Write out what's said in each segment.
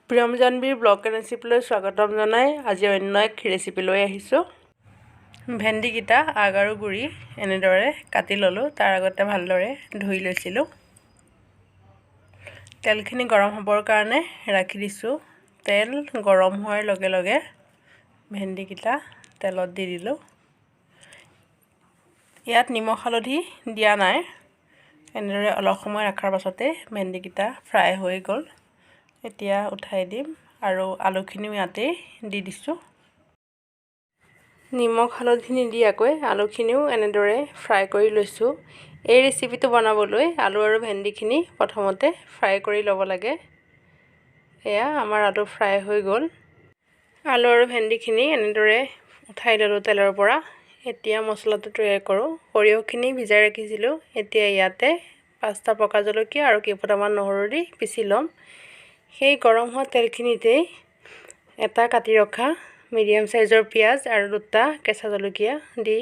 Priyam জানবীৰ blog ৰেচিপিলৈ স্বাগতম জনাই আজি অন্য এক ৰেচিপি লৈ আহিছোঁ। ভেন্দিকেইটা আগ আৰু গুৰি এনেদৰে কাটি ল'লোঁ, তাৰ আগতে ভালদৰে ধুই লৈছিলোঁ। তেলখিনি গৰম হ'বৰ কাৰণে ৰাখি দিছোঁ। তেল গৰম হোৱাৰ লগে লগে ভেন্দিকেইটা তেলত দি দিলোঁ। ইয়াত নিমখ হালধি দিয়া নাই। এনেদৰে অলপ সময় ৰখাৰ পাছতে ভেন্দিকেইটা ফ্ৰাই হৈ গ'ল। এতিয়া উঠাই দিম আৰু আলুখিনিও ইয়াতেই দি দিছোঁ। নিমখ হালধি নিদিয়াকৈ আলুখিনিও এনেদৰে ফ্ৰাই কৰি লৈছোঁ। এই ৰেচিপিটো বনাবলৈ আলু আৰু ভেন্দিখিনি প্ৰথমতে ফ্ৰাই কৰি ল'ব লাগে। এয়া আমাৰ আলু ফ্ৰাই হৈ গ'ল। আলু আৰু ভেন্দিখিনি এনেদৰে উঠাই ল'লোঁ তেলৰ পৰা। এতিয়া মছলাটো তৈয়াৰ কৰোঁ। সৰিয়হখিনি ভিজাই ৰাখিছিলোঁ। এতিয়া ইয়াতে 5টা পকা জলকীয়া আৰু কেইফুটামান নহৰু দি পিচি ল'ম। সেই গৰম হোৱা তেলখিনিতেই এটা কাটি ৰখা মিডিয়াম চাইজৰ পিঁয়াজ আৰু 2টা কেঁচা জলকীয়া দি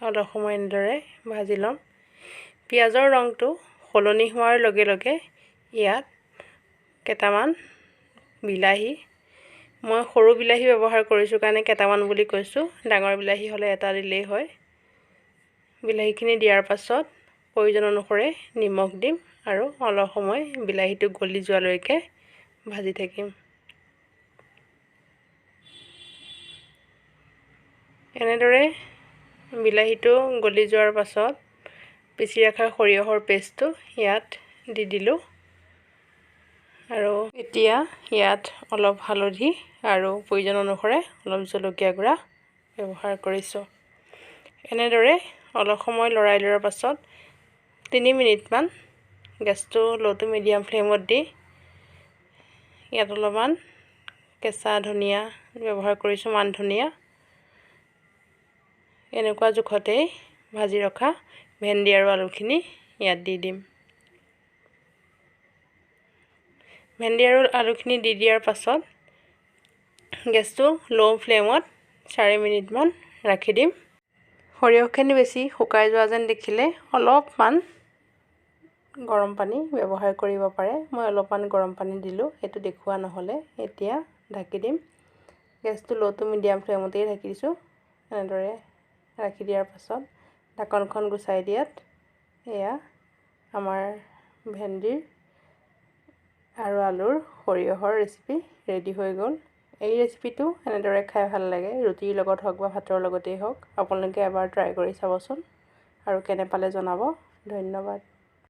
অলপ সময় এনেদৰে ভাজি ল'ম। পিঁয়াজৰ ৰংটো সলনি হোৱাৰ লগে লগে ইয়াত কেইটামান বিলাহী, মই সৰু বিলাহী ব্যৱহাৰ কৰিছোঁ কাৰণে কেইটামান বুলি কৈছোঁ, ডাঙৰ বিলাহী হ'লে এটা দিলেই হয়। বিলাহীখিনি দিয়াৰ পাছত প্ৰয়োজন অনুসৰি নিমখ দিম আৰু অলপ সময় বিলাহীটো গলি যোৱালৈকে ভাজি থাকিম। এনেদৰে বিলাহীটো গলি যোৱাৰ পাছত পিচি ৰখা সৰিয়হৰ পেষ্টটো ইয়াত দি দিলোঁ। আৰু এতিয়া ইয়াত অলপ হালধি আৰু প্ৰয়োজন অনুসৰি অলপ জলকীয়া গুড়া ব্যৱহাৰ কৰিছোঁ। এনেদৰে অলপ সময় লৰাই লোৱাৰ পাছত 3 মিনিটমান গেছটো ল' টু মিডিয়াম ফ্লেমত দি ইয়াত অলপমান কেঁচা ধনিয়া ব্যৱহাৰ কৰিছোঁ, মান ধনিয়া। এনেকুৱা জোখতেই ভাজি ৰখা ভেন্দি আৰু আলুখিনি ইয়াত দি দিম। ভেন্দি আৰু আলুখিনি দি দিয়াৰ পাছত গেছটো ল' ফ্লেমত 4 মিনিটমান ৰাখি দিম। সৰিয়হখিনি বেছি শুকাই যোৱা যেন দেখিলে অলপমান গৰম পানী ব্যৱহাৰ কৰিব পাৰে। মই অলপমান গৰম পানী দিলোঁ, সেইটো দেখুওৱা নহ'লে। এতিয়া ঢাকি দিম। গেছটো ল' টু মিডিয়াম ফ্লেমতেই ঢাকি দিছোঁ। এনেদৰে ৰাখি দিয়াৰ পাছত ঢাকনখন গুচাই দিয়াত এয়া আমাৰ ভেন্দিৰ আৰু আলুৰ সৰিয়হৰ ৰেচিপি ৰেডি হৈ গ'ল। এই ৰেচিপিটো এনেদৰে খাই ভাল লাগে, ৰুটিৰ লগত হওক বা ভাতৰ লগতেই হওক। আপোনালোকে এবাৰ ট্ৰাই কৰি চাবচোন আৰু কেনে পালে জনাব। ধন্যবাদ।